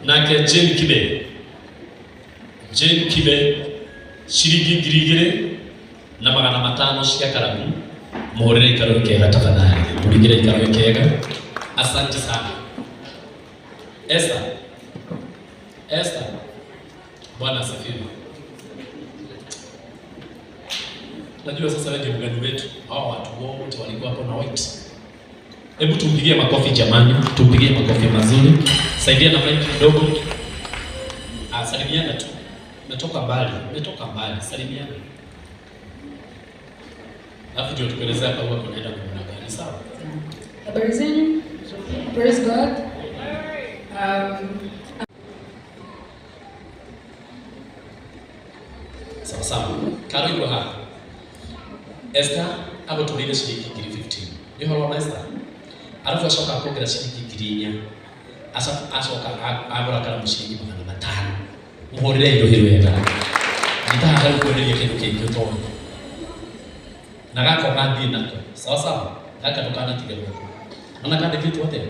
Nake Jane Kibe, Jane Kibe ciringi 2500 cia karamu. Muhurire ikaro kega tafadhali, muringire ikaro kega. Asante sana Esther. Esther, Bwana asifiwe. Najua sasa wewe ndiye mgeni wetu. Hao watu wote walikuwa hapo na white. Hebu tumpigie makofi jamani, tumpigie makofi mazuri. Saidia na mic kidogo. Ah, salimiana tu. Umetoka mbali, umetoka mbali, salimiana. Alafu ndio tukuelezea hapa huwa kunaenda namna gani, sawa? Habari zenu? Praise God. Sawa sawa. Karo iko haha. Esther agũtũmĩire ciringi 15,000. Nĩ ũhoro wa Esther? Arabu acoka akuongerera ciringi 4,000. Acoka agũra karamu ciringi 500. Mũhũrĩre irũhi wega. Nyita haha rĩu kwenderia kĩndũ kĩngĩ ũtoĩ. Na gaka ũgathiĩ nako. Sawa sawa. Gaka ndũkanatige gũkũ. Ona kandĩkĩtwo atĩa?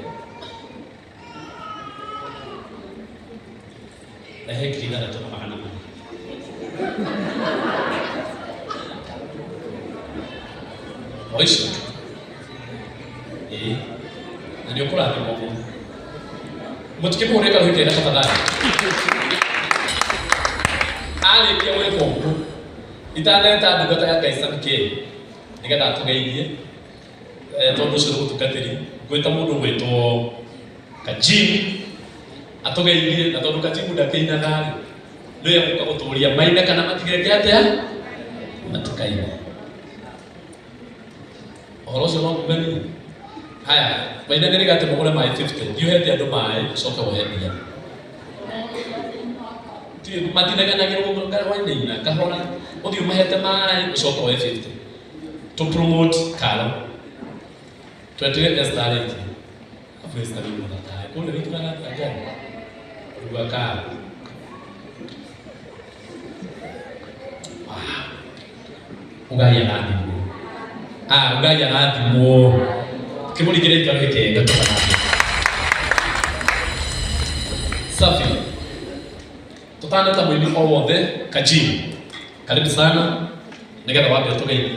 Rehe 6400. O icio tu. Ĩĩ. Na nĩ ũkũrathimwo mũno. Mũtikĩmũhũrĩre karũhĩ kega tafadhali. Arĩkia gwĩka ũguo, itaneta ndungata ya Ngai Sam K, nĩgetha atũgeithie, tondũ ũcio nĩ mũtungatĩri, ngwĩta mũndũ ũgwĩtwo Kajim atũgeithie, na tondũ Kajim ndakĩinaga rĩ, nĩwe egũka gũtũria maine kana matigeke atĩa, matikaine. Ũhoro ũcio no nguganie. Haya, maine nĩ rĩga atĩ mũgũre maĩ 50, thiĩ ũhete andũ maĩ, ũcoke woe mbia. Matinegenagĩrwo wainaina kahora, ũthiĩ ũmahete maĩ, ũcoke woe 50. To promote Karo. Twetere Esther arĩkie. Afu Esther nĩ mũthaka. Kũrĩa wĩkĩraga atĩa Ngai? Rua Karo. Ugai arathimwo. Ah, ugai arathimwo. Kĩmũringĩre ikaro gĩkega tũkarathimwo. Safi. Tũtaneta mũini o wothe, Kajim. Karibu sana. Nĩgetha wambe ũtũgeithie.